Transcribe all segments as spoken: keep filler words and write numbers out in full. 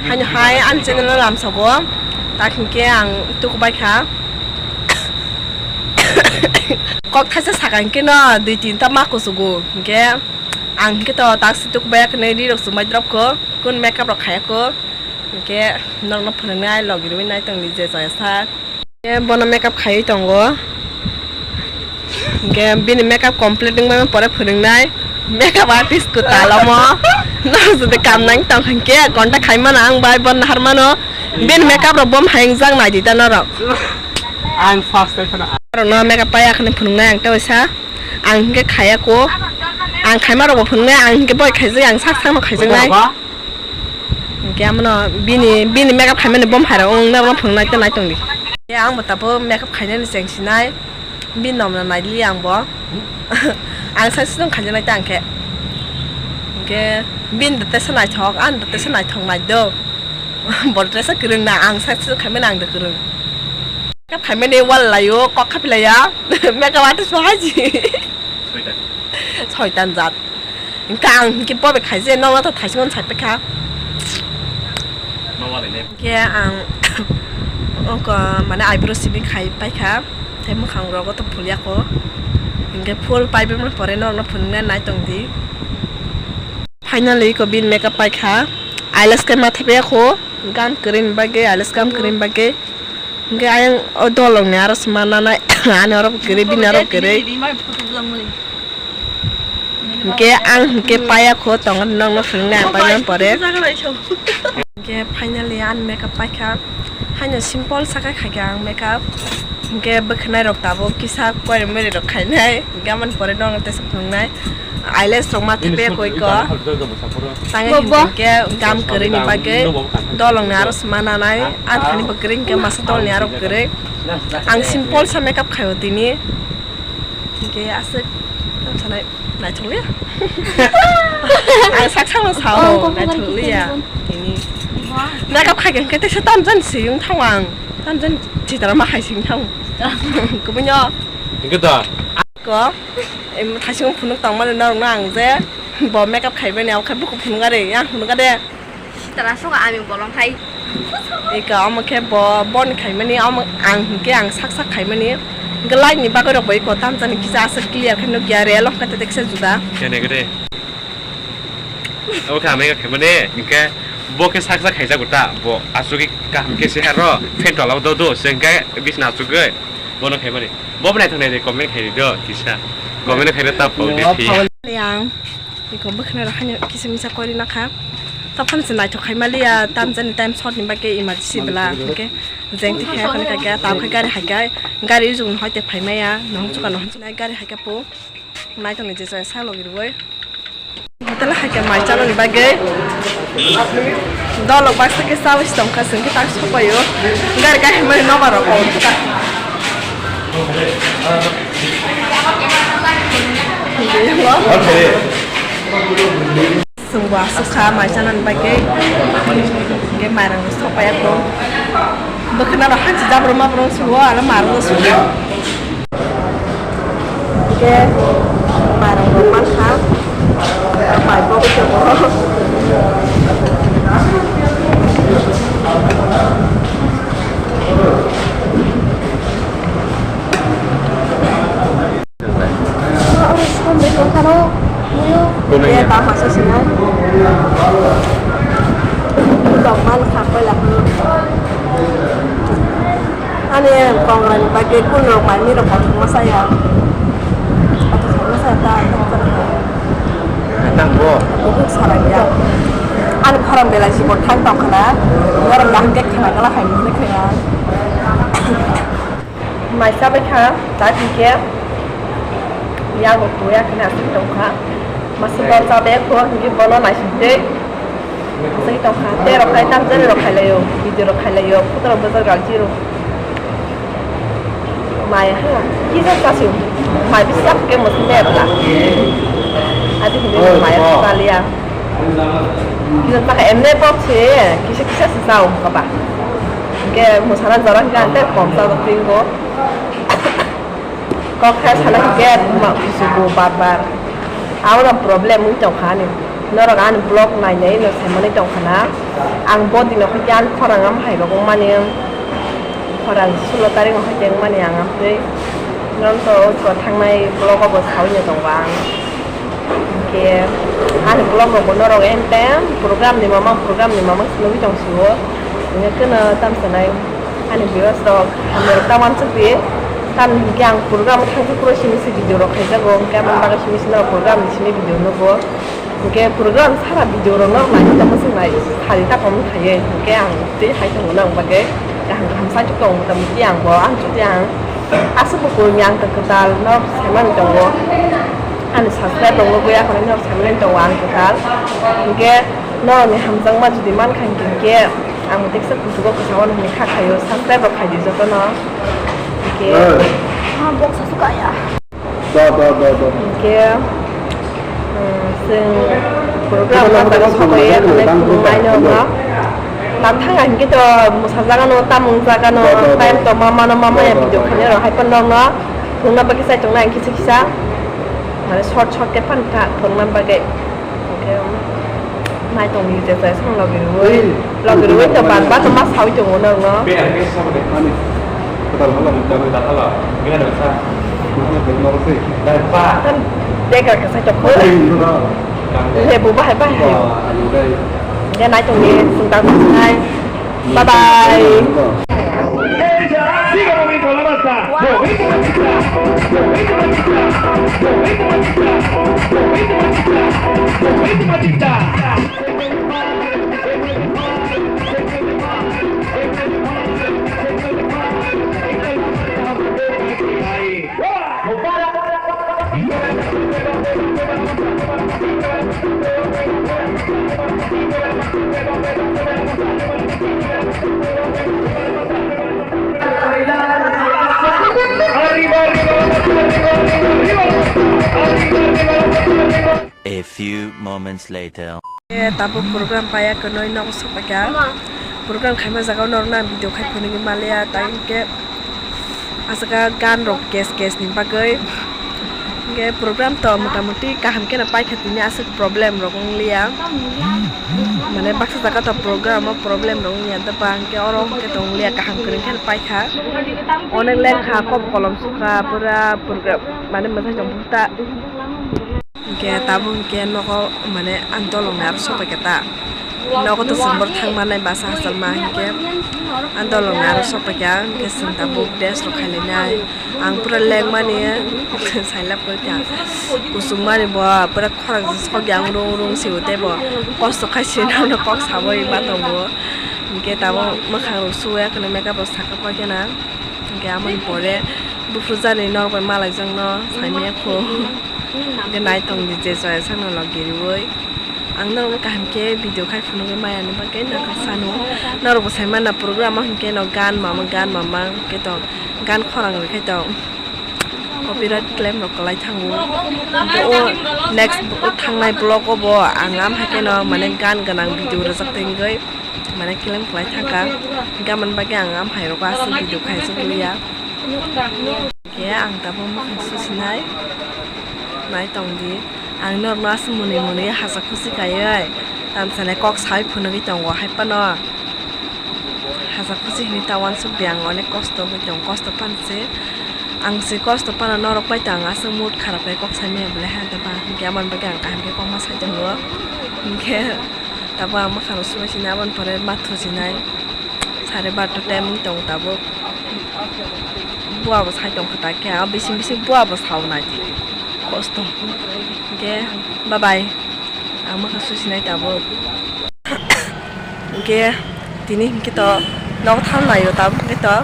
Ani hai ani channel o lamsogo, tak hinkhe ang tukubai kha. Kok thaisa saka hinkhe no dui tinta ma kuchugo, hinkhe ang hinkhe to taksi tukubai khe rirok chumai drop kho, kun makeup rok khaya kho, hinkhe norokno phwrwngnai logi rwui nai tongdi je chaya sak. Hinkhe bono makeup khaiwi tongo. Hinkhe bini makeup complete wngmani pore phwrwngnai makeup artist kwtal omo. Norok jodi kam nang tong hinkhe contact khaimano ang bai bono naharmano. Bini makeup rok bom hai wngjak naidi ta norok. Ang first time phano. Norokno makeup pai akhani phwrwngnai ang tei waisa. Ang hinkhe khaya kho. Ang khaima rokbo phwrwngnai ang hinkhe boi khaijak ang sak sakno khaijaknai. Hinkhe amono bini, bini makeup khaimani bom hai rok wng norokno phwrwngnai tei nai tongdi. Hinkhe ang bo tabuk makeup khainani chengsinai, bini nomno naili ang bo. Ang sak swnung khaijaknai tei ang khe. Hinkhe bini da teisa naithok, ani da teisa naithok nai do. Bo da teisa kwrwng na, ang sak swnung khaimani ang da kwrwng. Makeup khaimani wal laio, kok khapi laiya. Makeup artist bo haji. Soitan. Soitan jat. Hinkhe ang hinkhe bobe khaije, nokno to thaichung sai paikha. Hinkhe ang oko mane eyebrow simi khai paikha, tei mwkhang rogo to phulya kho. Hinkhe full paibai pore norokno phunuknai nai tongdi. Finally iko bini makeup paikha, eyelash khe ma thepya kho, gam kwrwini bagwi, eyelash gam kwrwini bagwi. Hinkhe ayang o dolongni aro sima nanai, ani oro bo kwrwi, bini oro bo kwrwi. Hinkhe ang hinkhe paya kho tongo, nokno phwrwngnai ang paimani pore. Hinkhe finally ani makeup paikha, haino simple sa khe khaikha ang makeup. Hinkhe bwkhwnai rok tabuk kisa koirwi moirwi rok khainai, hinkhe amoni pore nokno teisa phwrwngnai. Eyelash rok ma thepya kho iko. Tangwi hinkhe gam kwrwini bagwi dolongni aro sima nanai, ani thani bo kwrwi hinkhe masa dolni aro kwrwi. Ang simple sa makeup khaio tini. Hinkhe aswk tamo sanai naithokliya. Ang sak sakno sao naithokliya tini. Makeup khaikhe hinkhe teisa tamjani siyung thango ang. Tamjani chitra ma hai siyung thango. Kubunyo. Hinkhe da. Ko, em, thaichung phunuk tongmani norokno ang je bo makeup khaimani, abo khe bukhuk phunuk ari, yang phunuk ari. Sitara soka ami bolong hai. Eka, omo khe bo, boni khaimani, omo ang hinkhe ang sak sak khaimani. Hinkhe light ni bagwi rok bo eko tamjani kisa aswk clear khe nukya, real o khe tete kisa juda. Kene gede. Abo khe ang makeup khaimani, hinkhe bo khe sak sak khaijak ta, bo aswk kaham khe se haro, phen tola o do do, se hinkhe bisna aswk gwi, bono khaimani. Bo bo naithok nai de comment khai di do kisa. Comment khai ta pho de phi. Yang iko bwkhwnai rok haino kisa misa kori nakha. Taphano se naithok khai maliya tamjani time short ni bagwi emergency bwla. Hinkhe jeng tikhe khani kha kya tam khe gari hai kha. Gari ujung hoi te phai maya. Nohon chuka nohon chunai gari hai kha po. Naithok ni je sa logi rwoi. Hotel hai khe mai chanani bagwi dolok baksa khe chawi se tongkha, chwng khe tak sopaio. Gari kahimani nobar rok kok kha. Chwng bo aswk kha mai chanani bagwi. Hinkhe mairang rok sopaiya kho. Bwkhwnaro hansi jabra mabra sugo, aro mairang rok sugo. Hinkhe mairang rok mankha, mai bo tongo. Oro songwi tongphano, muiyo. Kunui ya? Beta masa sinai. Tongmani kha koila phano. Ani kongrani bagwi kunrok manwi rok kothoma saya. Kothoma saya ta, ta, ta. Nang bo? Buhuk sarai ya. Ani khorang belai si bo thang tong khana. Borok kaham khe khana kala hai mani khaya. Mai chabai kha, tak hinkhe yago tuya khna aswk tongkha. Masa bor chabai kho, hinkhe bono naising tei aswk tongkha. Tei rok khai tamjani rok khailaio, video rok khailaio, photo rok bwsajak rok jiro. Mai ha, kisa chasio, mai bisa khe mwswk tei bwla. Adi hinkhe mai chalia. Kisa chakha emne bok se, kisa kisa se chao kaba. Hinkhe mwsana jora hinkhe ang tei kom chajak twi go. Kok kha sala hinkhe ma kusugo bar bar. Abo no problem wng tong kha ani. Norok ani vlog nainai no saimani tongkhana. Ang bo dino khe ani khorang am hai rok wngmani, khorang sulo tarik no khe wngmani ang amtwi. Norok to o thangnai vlog o bo sawi no tongo ang. Hwnkhe ani vlog rok bo norok anytime program ni mamang, program ni mamang se nugwi tong sio. Hwnkhe kheno tam sanai ani viewers rok hamya rok ta uansuk di. Tam hwnkhe ang program thangsa phuru simi se video rok khaijago, hwnkhe aboni bagwi simi se norok program ni simi video nugo. Hwnkhe program sara video rok norok naitokma swk nai sari ta kom khaiwi, hwnkhe ang tei hai tongo nang bagwi kaham kaham saichuk tongo, mota moti ang bo ang chuti ang aswk bo kung yang kwtal norok saimani tongo. Ani subscribe rok nugwi akhorok norok saimani tongo ang kwtal. Hwnkhe norokni hamjakma jodi mankha hinkhe ang bo teksa kuchugo kwchangma nokni kha khaio, subscribe rok khaidi jotono. Hwnkhe. Hey. Ah, box aswk kaya. Da, da, da, da. Hwnkhe, um, chwng program o jaga sobai ya, khwnai khulumnaino wngkha. Tam thang hinkhe to mwsajagano, tamung jagano, time to ma mano, ma maya video khainai rok hai phano norokno phunukna bagwi chai tongnai ang kisa kisa. Mane short short khe phano kha phunukna bagwi. Hwnkhe, um, Nai tongdi je jai sang logi rwi. Logi rwi to ban ba to ma sawi tongo norokno. Be ang ke sa de. Ani. Kotal hala, kotal hala. Gina de sa. Norok se. Dai pa. Tam dega ka sai to ko. Lebu bahai bahai. Ani dai. Ya nai tongdi sung tang sai. Bye bye. A few moments later. Eh, tabuk program paya kwnwi nogo sokphaikha. Program khaima jagao norokno ang video khai phunugwi manliya, tai hinkhe aswk gan rok case case ni bagwi. Hinkhe program to mota moti kaham kheno paikha, tini aswk problem rok wngliya. Mane baksa jaga to program o problem rok wngya, da ba hinkhe oro hinkhe tongliya, kaham kwrwng kheno paikha. Onek lengkha kok kolom sukha pura program, mane mwtai tong ta. Hinkhe tabuk hinkhe nogo mane ang dolongni aro sokphaikha ta. Nogo to chwng borok thang mannai basa hachal ma hinkhe ang dolongni aro sokphaikha hinkhe chwng tabuk dress rok khailainai. Ang pura lengmani sailab koi kha. Kuchukmani bo pura khorang sok yang rung rung si o tei bo kosto khai si nono kok sabwi ma tongo. Hinkhe tabuk mwkhang rok suya kheno makeup rok saka paikha na. Hinkhe amoni pore buphuru jani norok bai malaijakno saimanya kho. Hinkhe nai tongdi je chaya sakno logi riui. Ang norokno kaham khe video khai phunugwi maya ni bagwi nangkha sano. Norokbo sai mana program o hinkhe no gan mama gan mama hinkhe to gan khorang rwkhe to copyright claim rok kwlai thango. Hinkhe o next o thangnai vlog o bo ang amhai kheno mane gan gwnang video rwjak tongwi mane claim kwlai thangkha. Hinkhe amoni bagwi ang amhai rogo aswk video khai se liya. Khe ang tabuk mwkhang susinai nai tongdi. Ang norokno aswk mwnwi mwnwi hachak khusi khaiwi tamsanai kok sawi phunugwi tongo hai phano. Hachak khusi hinwi ta uansuk di ang onek kosto wngwi tongo, kosto phano se. Ang se kosto phano norok bai to ang aswk mood kharap khai kok saimaya belai hai da ba hinkhe amoni bagwi ang kaham khe kokma sai tongo. Hinkhe tabuk ang mwkhang rok subai sinai aboni pore mathu sinai. Sare barta time wng tongo tabuk. Bua bo sai tongkha ta khe, a bising bising bua bo sao nai di. Kosto. Hwnkhe bye bye. Ang mwkhang susinai tabuk. Hwnkhe tini hwnkhe to nogo thangnai o tabuk hwnkhe to.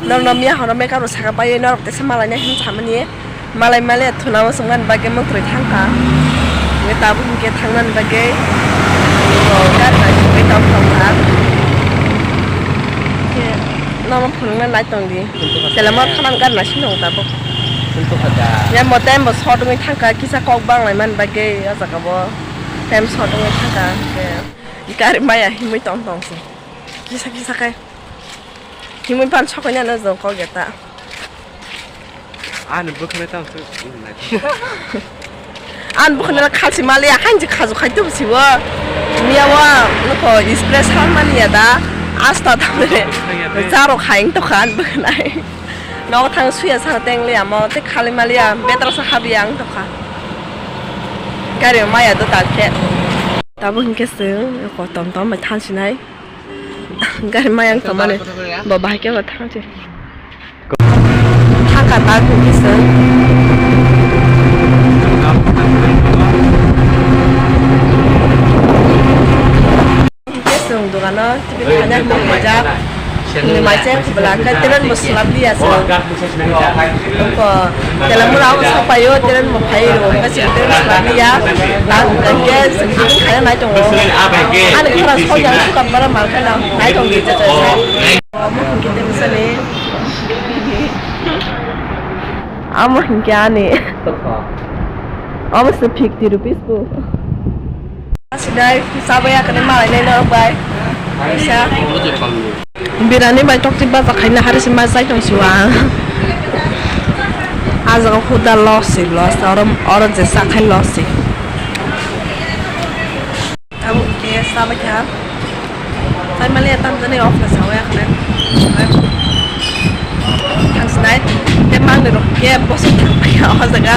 Norok no miya horo makeup rok saka pai norok teisa malai nai hinwi samani. Malai malai thuna o songmani bagwi mwkhwrwi thangkha. Hwnkhe tabuk hwnkhe thangnani bagwi gari bai songwi tong thangkha. Hwnkhe nono phunukna nai tongdi. Chwla ma thanam gari naising tongo tabuk. Ya mo time bo short wngwi thangkha, kisa kok banglaimani bagwi o jaga bo time short wngwi thangkha. Hwnkhe gari maya himwi tong tong se. Kisa kisa khe. Himwi pan sokoi nano jong kok ya ta. Ani bwkhwnai tamo se. An bukhwnai khalsi maliya, hainsi khaju khai tubu sibo. Miya wa nokho spray sal mani ya da. Asta tamre. Jaro khaing to khan bukhwnai. Nogo thang suya sa teng le amo te khali maliya, betra sa habi ang to kha. Gari maya do ta khe. Tabo hinkhe se ko tom tom bai thansinai. Gari maya ang tong mani. Bo bahai khe bo thangsi. Thangka ta khe se. Hinkhe chwng dogano ticket khaina hinwi rijak. Hinwi maisa kubla khe train bo swlap liya chwng. Wngkha Telamura o sapaio train bo phai rw hwnkhe chwng train swlap liya. Ta hwnkhe chwng ticket khaina nai tongo. Ani khorang sojang sukam bara malkhana nai tong di chwng. Omo hwnkhe tei bwsani. Omo hwnkhe ani. Omo se fifty rupees bo. Asinai, sabaya kani malai nai norok bai. Kaisa. Birani bai tokti baja khaina hari se ma chai tong siwa. Ah jaga huda loss se, loss. Oro, oro je sa khai loss se. Abo hwnkhe sabaikha. Saimaliya tamjani off na sawi akhne. Thangsinai. Te mangnwi rok hwnkhe bosong thangpaiya o jaga.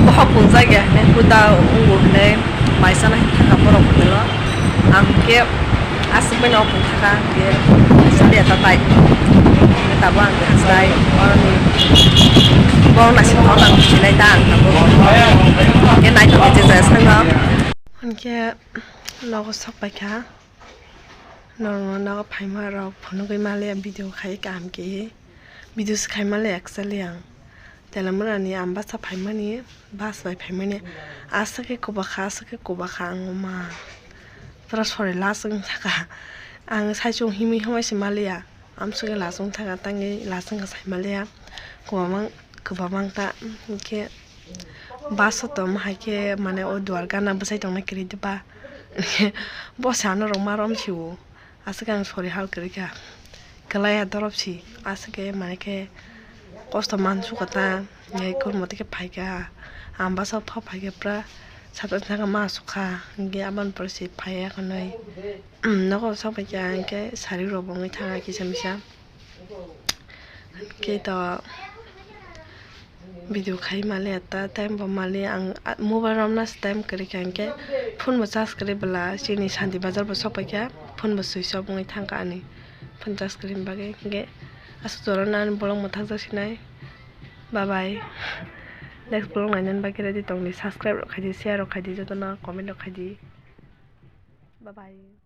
Bohok pungjak ya hwnkhe huda wngo hwnkhe. Maisana hwnkhe thangkha borok hotelo. Ang hwnkhe aswk bai no off wng thangkha hwnkhe. Saimaliya ta tai. Tabo ang thangsinai. Oroni. Borok naising thangkha ang sinai ta ang tabo. Hwnkhe naithok khe je jaya sano. Hwnkhe nogo sok paikha, norokno nogo phaima rok phunugwi maliya video khai kaham khe, video se khai maliya actually ang. Telamurani ang bus o phaimani, bus bai phaimani, aswk khe kubakha, aswk khe kubakha ang ma pura sori last wng thaka. Ang saichung himwi himwi se maliya. Amswkhe lasung thaka tangwi lasung khe saimaliya. Kwbangma kwbangma ta hinkhe bus o tongma hai khe mane o duar gana bwsai tongna kwrwi diba. Bo se ano rwngma romsio aswkhe ang sori hal kwrwi kha. Kwlaiya dorop si aswkhe mane khe kosto mansukha ta. Kormo tei khe phaikha ang bus o pha phaikhe pura satung thangkha ma asukha hinkhe aboni pore se phaiya khwnwi. Nogo sok bai khe ang khe sari rok bo wngwi thangkha kisa misa. Khe to video khai maliya ta time bo maliya ang mobile romna se time kwrwi kha hinkhe phone bo charge kwrwi bwla chini Shanti Bazar bo sok pai kha phone bo switch off wngwi thangkha ani phone charge kwrwi bagwi hinkhe aswk jora no ani bolong mwthang jak sinai. Bye bye. Next vlog nainani bagwi ready tongdi, subscribe rok khaidi, share rok khaidi, jotono comment rok khaidi. Bye bye.